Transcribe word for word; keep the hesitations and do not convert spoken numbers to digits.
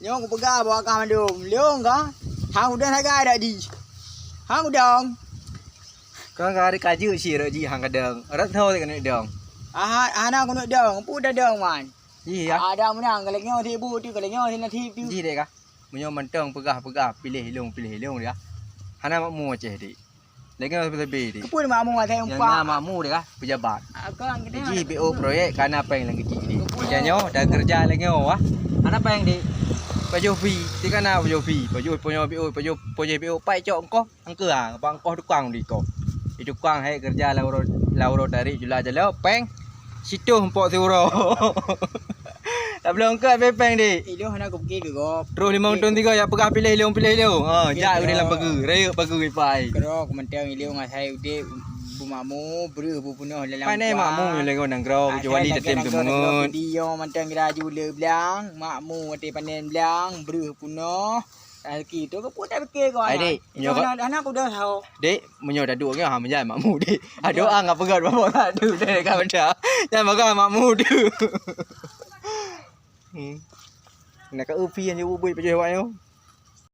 Nyoe kupeugah bak kah mandum, lôn kah? Hang udang sagai dak di? Hang udang. Kau ka hari kaju si rot ji hang kadang. Rot tho kena dong. Aha, hana keuneuk dong. Pu dah dong man. Ji ya. Ada menang kalau nyoe tibu tu, kalau nyoe sini tibu. Ji dek kah? Meunyoe mantong peugah-peugah piléh ilong, piléh ilong dia. Hana makmu Aceh dek. Lengeu sabe-sabe dek. Kepun makmu asai umpak. Yang na makmu dek kah? Pejabat. Akang kita. Ji B O proyek kana peng lagi ji dek. Macam nyoe dah kerja lengeu wah. Hana peng dek. Pajoh fi, ti kana pajoh fi, pajoh punyo B O, pajoh pajoh B O pai cok engkoh. Angkeu ah, bang koh tukang di koh. Di tukang hai kerja lauro lauro dari jula jalo peng. Situ empok siuro. Tak belum ke habis peng dek. Ilong hana kupikir ke gop. Terus lima untung tiga ya peugah piléh ilong piléh ilong. Ha, jak guna dalam pagu. Rayek pagu ipai. Kerok mentang ilong asai udep bumakmu, breuh bupunoh dalam. Pandai makmu yang lengkau nanggroe kecuali tetem temungut. Dia mentang kira jule blang, makmu ate panen blang, breuh punoh. Rezeki tu ke pun tak fikir kau. Hai dek, meunyoe hana, hana aku dah tahu. Dek, meunyoe dah duek nyoe ha meunyan makmu dek. Aduh ah ngap peugah bapak tak tu dek ka benda. Jangan peugah makmu tu. Hmm. Nak ka upi yang jauh buat pajah awak nyoe.